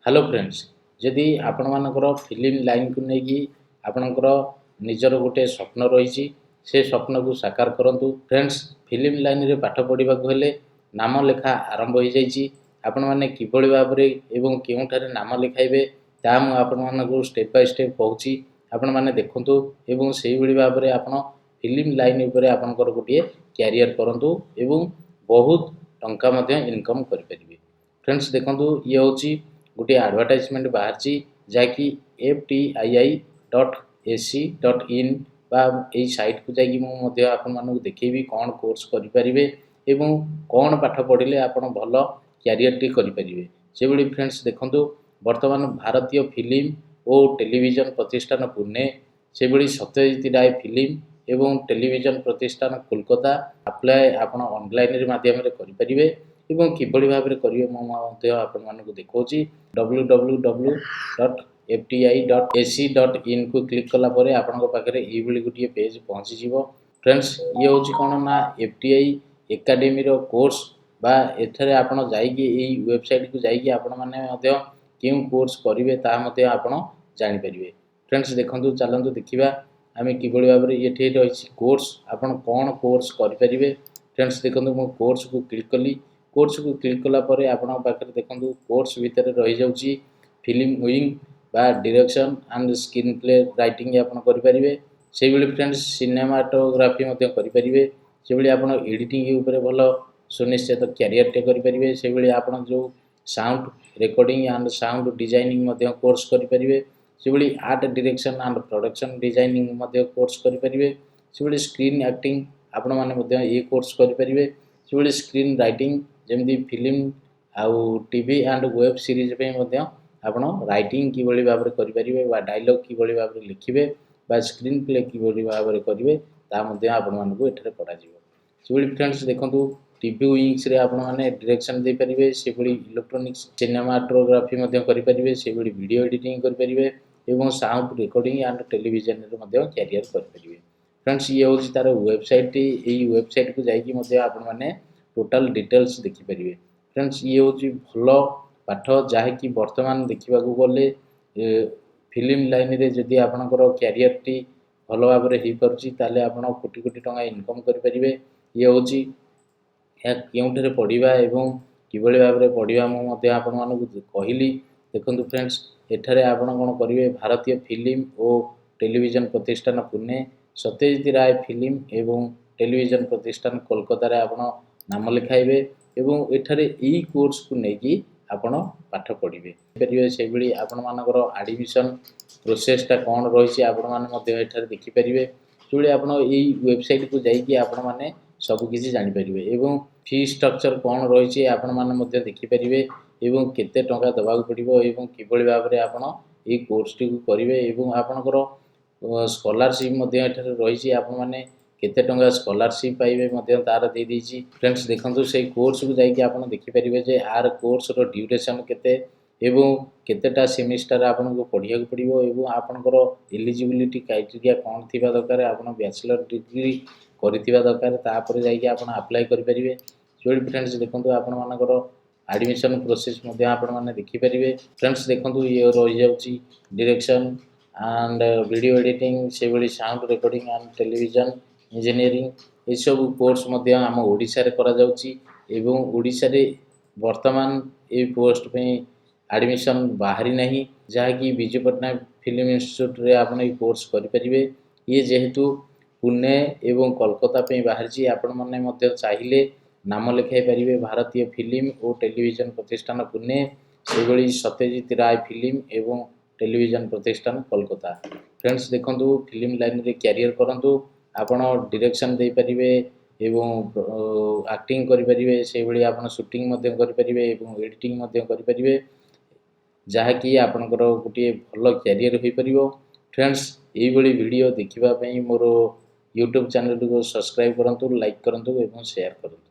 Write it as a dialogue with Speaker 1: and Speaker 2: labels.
Speaker 1: Hello friends, ଯଦି ଆପଣମାନଙ୍କର film ଲାଇନ୍କୁ ନେଇକି ଆପଣଙ୍କର ନିଜର ଗୋଟେ ସ୍ୱପ୍ନ ରହିଛି, ସେ ସ୍ୱପ୍ନକୁ ସାକାର କରନ୍ତୁ। ଫ୍ରେଣ୍ଡସ୍, ଫିଲ୍ମ ଲାଇନ୍ରେ ପାଠ ପଢ଼ିବାକୁ ହେଲେ ନାମ ଲେଖା ଆରମ୍ଭ ହୋଇଯାଇଛି। ଆପଣମାନେ କିଭଳି ଭାବରେ ଏବଂ କେଉଁଠାରେ ନାମ ଲେଖାଇବେ, ତାହା ମୁଁ ଆପଣମାନଙ୍କୁ ଷ୍ଟେପ୍ ବାଇ ଷ୍ଟେପ୍ କହୁଛି। ଆପଣମାନେ ଦେଖନ୍ତୁ ଏବଂ ସେଇଭଳି ଭାବରେ ଆପଣ ଫିଲ୍ମ ଲାଇନ୍ ଉପରେ ଆପଣଙ୍କର ଗୋଟିଏ କ୍ୟାରିୟର କରନ୍ତୁ ଏବଂ ବହୁତ ଟଙ୍କା ମଧ୍ୟ ଇନକମ୍ କରିପାରିବେ। ଫ୍ରେଣ୍ଡସ୍, ଦେଖନ୍ତୁ, ଇଏ ହେଉଛି ଗୋଟିଏ ଆଡ଼ଭର୍ଟାଇଜମେଣ୍ଟ ବାହାରିଛି, ଯାହାକି ftii.ac.in ବା ଏଇ ସାଇଟ୍କୁ ଯାଇକି ମୁଁ ମଧ୍ୟ ଆପଣମାନଙ୍କୁ ଦେଖେଇବି କ'ଣ କୋର୍ସ କରିପାରିବେ ଏବଂ କ'ଣ ପାଠ ପଢ଼ିଲେ ଆପଣ ଭଲ କ୍ୟାରିୟରଟି କରିପାରିବେ। ସେଭଳି ଫ୍ରେଣ୍ଡସ୍, ଦେଖନ୍ତୁ, ବର୍ତ୍ତମାନ ଭାରତୀୟ ଫିଲ୍ମ ଓ ଟେଲିଭିଜନ ପ୍ରତିଷ୍ଠାନ ପୁନେ, ସେଭଳି ସତ୍ୟଜିତ ରାୟ ଫିଲ୍ମ ଏବଂ ଟେଲିଭିଜନ ପ୍ରତିଷ୍ଠାନ କୋଲକାତା। ଆପ୍ଲାଏ ଆପଣ ଅନଲାଇନରେ ମାଧ୍ୟମରେ କରିପାରିବେ ଏବଂ କିଭଳି ଭାବରେ କରିବେ, ମୁଁ ମଧ୍ୟ ଆପଣମାନଙ୍କୁ ଦେଖାଉଛି। www.fti.ac.inକୁ କ୍ଲିକ୍ କଲା ପରେ ଆପଣଙ୍କ ପାଖରେ ଏଇଭଳି ଗୋଟିଏ ପେଜ୍ ପହଞ୍ଚିଯିବ। ଫ୍ରେଣ୍ଡସ୍, ଇଏ ହେଉଛି କ'ଣ ନା ଏଫ୍ ଟି I ଏକାଡେମୀର କୋର୍ସ ବା ଏଠାରେ ଆପଣ ଯାଇକି, ଏଇ ୱେବସାଇଟ୍କୁ ଯାଇକି ଆପଣମାନେ ମଧ୍ୟ କେଉଁ କୋର୍ସ କରିବେ, ତାହା ମଧ୍ୟ ଆପଣ ଜାଣିପାରିବେ। ଫ୍ରେଣ୍ଡସ୍, ଦେଖନ୍ତୁ, ଚାଲନ୍ତୁ ଦେଖିବା ଆମେ କିଭଳି ଭାବରେ ଏଠି ରହିଛି କୋର୍ସ, ଆପଣ କ'ଣ କୋର୍ସ କରିପାରିବେ। ଫ୍ରେଣ୍ଡସ୍, ଦେଖନ୍ତୁ, ମୁଁ କୋର୍ସକୁ କ୍ଲିକ୍ କଲି। କୋର୍ସକୁ କ୍ଲିକ୍ କଲା ପରେ ଆପଣଙ୍କ ପାଖରେ ଦେଖନ୍ତୁ, କୋର୍ସ ଭିତରେ ରହିଯାଉଛି ଫିଲ୍ମ ୱିଙ୍ଗ ବା direction and screen play writing ଆପଣ କରିପାରିବେ। ସେଇଭଳି ଫ୍ରେଣ୍ଡସ୍, ସିନେମାଟୋଗ୍ରାଫି ମଧ୍ୟ କରିପାରିବେ। ସେଭଳି ଆପଣ ଏଡ଼ିଟିଂ ଉପରେ ଭଲ ସୁନିଶ୍ଚିତ କ୍ୟାରିୟରଟେ କରିପାରିବେ। ସେଭଳି ଆପଣ ଯେଉଁ sound recording and sound designing ମଧ୍ୟ କୋର୍ସ କରିପାରିବେ। ସେଭଳି art direction and production designing ମଧ୍ୟ କୋର୍ସ କରିପାରିବେ। ସେଭଳି ସ୍କ୍ରିନ୍ ଆକ୍ଟିଂ ଆପଣମାନେ ମଧ୍ୟ ଏ କୋର୍ସ କରିପାରିବେ। ସେଭଳି ସ୍କ୍ରିନ୍ ରାଇଟିଂ, ଯେମିତି ଫିଲ୍ମ ଆଉ ଟିଭି ଆଣ୍ଡ ୱେବ୍ ସିରିଜ୍ ପାଇଁ ମଧ୍ୟ ଆପଣ ରାଇଟିଂ କିଭଳି ଭାବରେ କରିପାରିବେ ବା ଡାଇଲଗ୍ କିଭଳି ଭାବରେ ଲେଖିବେ ବା ସ୍କ୍ରିନ୍ ପ୍ଲେ କିଭଳି ଭାବରେ କରିବେ, ତାହା ମଧ୍ୟ ଆପଣମାନଙ୍କୁ ଏଠାରେ ପଢ଼ାଯିବ। ସେଭଳି ଫ୍ରେଣ୍ଡସ୍, ଦେଖନ୍ତୁ, ଟିଭି ୱିଙ୍ଗସରେ ଆପଣମାନେ ଡିରେକ୍ସନ୍ ଦେଇପାରିବେ। ସେଭଳି ଇଲେକ୍ଟ୍ରୋନିକ୍ସ ସିନେମାଟୋଗ୍ରାଫି ମଧ୍ୟ କରିପାରିବେ। ସେଭଳି ଭିଡ଼ିଓ ଏଡ଼ିଟିଂ କରିପାରିବେ ଏବଂ ସାଉଣ୍ଡ ରେକର୍ଡ଼ିଂ ଆଣ୍ଡ ଟେଲିଭିଜନରେ ମଧ୍ୟ କ୍ୟାରିୟର କରିପାରିବେ। ଫ୍ରେଣ୍ଡସ୍, ଇଏ ହେଉଛି ତା'ର ୱେବସାଇଟ୍ଟି। ଏଇ ୱେବସାଇଟ୍କୁ ଯାଇକି ମଧ୍ୟ ଆପଣମାନେ ଟୋଟାଲ୍ ଡିଟେଲ୍ସ ଦେଖିପାରିବେ। ଫ୍ରେଣ୍ଡସ୍, ଇଏ ହେଉଛି ଭଲ ପାଠ, ଯାହାକି ବର୍ତ୍ତମାନ ଦେଖିବାକୁ ଗଲେ ଫିଲ୍ମ ଲାଇନ୍ରେ ଯଦି ଆପଣଙ୍କର କ୍ୟାରିୟରଟି ଭଲ ଭାବରେ ହେଇପାରୁଛି, ତାହେଲେ ଆପଣ କୋଟି କୋଟି ଟଙ୍କା ଇନକମ୍ କରିପାରିବେ। ଇଏ ହେଉଛି, ଏହା କେଉଁଠାରେ ପଢ଼ିବା ଏବଂ କିଭଳି ଭାବରେ ପଢ଼ିବା, ମୁଁ ମଧ୍ୟ ଆପଣମାନଙ୍କୁ କହିଲି। ଦେଖନ୍ତୁ ଫ୍ରେଣ୍ଡସ୍, ଏଠାରେ ଆପଣ କ'ଣ କରିବେ? ଭାରତୀୟ ଫିଲ୍ମ ଓ ଟେଲିଭିଜନ ପ୍ରତିଷ୍ଠାନ ପୁନେ, ସତ୍ୟଜିତ ରାୟ ଫିଲ୍ମ ଏବଂ ଟେଲିଭିଜନ ପ୍ରତିଷ୍ଠାନ କୋଲକାତାରେ ଆପଣ ନାମ ଲେଖାଇବେ ଏବଂ ଏଠାରେ ଏଇ କୋର୍ସକୁ ନେଇକି ଆପଣ ପାଠ ପଢ଼ିବେ ପାରିବେ। ସେଇଭଳି ଆପଣମାନଙ୍କର ଆଡ଼ମିସନ୍ ପ୍ରୋସେସଟା କ'ଣ ରହିଛି, ଆପଣମାନେ ମଧ୍ୟ ଏଠାରେ ଦେଖିପାରିବେ। ସେଭଳି ଆପଣ ଏଇ ୱେବସାଇଟ୍କୁ ଯାଇକି ଆପଣମାନେ ସବୁକିଛି ଜାଣିପାରିବେ ଏବଂ ଫି ଷ୍ଟ୍ରକ୍ଚର କ'ଣ ରହିଛି, ଆପଣମାନେ ମଧ୍ୟ ଦେଖିପାରିବେ ଏବଂ କେତେ ଟଙ୍କା ଦେବାକୁ ପଡ଼ିବ ଏବଂ କିଭଳି ଭାବରେ ଆପଣ ଏଇ କୋର୍ସଟିକୁ କରିବେ ଏବଂ ଆପଣଙ୍କର ସ୍କଲାରସିପ୍ ମଧ୍ୟ ଏଠାରେ ରହିଛି। ଆପଣମାନେ କେତେ ଟଙ୍କା ସ୍କଲାରସିପ୍ ପାଇବେ ମଧ୍ୟ ତାର ଦେଇଦେଇଛି। ଫ୍ରେଣ୍ଡସ୍, ଦେଖନ୍ତୁ, ସେଇ କୋର୍ସକୁ ଯାଇକି ଆପଣ ଦେଖିପାରିବେ ଯେ ଆର କୋର୍ସର ଡ୍ୟୁରେସନ୍ କେତେ ଏବଂ କେତେଟା ସେମିଷ୍ଟାର ଆପଣଙ୍କୁ ପଢ଼ିବାକୁ ପଡ଼ିବ ଏବଂ ଆପଣଙ୍କର ଏଲିଜିବିଲିଟି କ୍ରାଇଟେରିଆ କ'ଣ ଥିବା ଦରକାର। ଆପଣ ବ୍ୟାଚଲର ଡିଗ୍ରୀ କରିଥିବା ଦରକାର, ତାପରେ ଯାଇକି ଆପଣ ଆପ୍ଲାଏ କରିପାରିବେ। ସେଭଳି ଫ୍ରେଣ୍ଡସ୍, ଦେଖନ୍ତୁ, ଆପଣମାନଙ୍କର ଆଡ଼ମିସନ୍ ପ୍ରୋସେସ୍ ମଧ୍ୟ ଆପଣମାନେ ଦେଖିପାରିବେ। ଫ୍ରେଣ୍ଡସ୍, ଦେଖନ୍ତୁ, ଇଏ ରହିଯାଉଛି ଡିରେକ୍ସନ୍ ଆଣ୍ଡ ଭିଡ଼ିଓ ଏଡ଼ିଟିଂ, ସେଭଳି sound recording and television engineering। ଏସବୁ କୋର୍ସ ମଧ୍ୟ ଆମ ଓଡ଼ିଶାରେ କରାଯାଉଛି ଏବଂ ଓଡ଼ିଶାରେ ବର୍ତ୍ତମାନ ଏଇ ପୋଷ୍ଟ ପାଇଁ ଆଡ଼ମିସନ୍ ବାହାରି ନାହିଁ, ଯାହାକି ବିଜୁ ପଟ୍ଟନାୟକ ଫିଲ୍ମ ଇନଷ୍ଟିଚ୍ୟୁଟ୍ରେ ଆପଣ ଏଇ କୋର୍ସ କରିପାରିବେ। ଇଏ ଯେହେତୁ ପୁନେ ଏବଂ କୋଲକାତା ପାଇଁ ବାହାରିଛି, ଆପଣମାନେ ମଧ୍ୟ ଚାହିଁଲେ ନାମ ଲେଖାଇ ପାରିବେ। ଭାରତୀୟ ଫିଲ୍ମ ଓ ଟେଲିଭିଜନ ପ୍ରତିଷ୍ଠାନ ପୁନେ, ସେହିଭଳି ସତ୍ୟଜିତ ରାୟ ଫିଲ୍ମ ଏବଂ ଟେଲିଭିଜନ ପ୍ରତିଷ୍ଠାନ କୋଲକାତା। ଫ୍ରେଣ୍ଡସ୍, ଦେଖନ୍ତୁ, ଫିଲ୍ମ ଲାଇନ୍ରେ କ୍ୟାରିୟର କରନ୍ତୁ। ଆପଣ ଡିରେକ୍ସନ୍ ଦେଇପାରିବେ ଏବଂ ଆକ୍ଟିଂ କରିପାରିବେ। ସେଇଭଳି ଆପଣ ସୁଟିଂ ମଧ୍ୟ କରିପାରିବେ ଏବଂ ଏଡ଼ିଟିଂ ମଧ୍ୟ କରିପାରିବେ, ଯାହାକି ଆପଣଙ୍କର ଗୋଟିଏ ଭଲ କ୍ୟାରିୟର ହୋଇପାରିବ। ଫ୍ରେଣ୍ଡସ୍, ଏଇଭଳି ଭିଡ଼ିଓ ଦେଖିବା ପାଇଁ ମୋର ୟୁଟ୍ୟୁବ୍ ଚ୍ୟାନେଲଟିକୁ ସବସ୍କ୍ରାଇବ୍ କରନ୍ତୁ, ଲାଇକ୍ କରନ୍ତୁ ଏବଂ ସେୟାର କରନ୍ତୁ।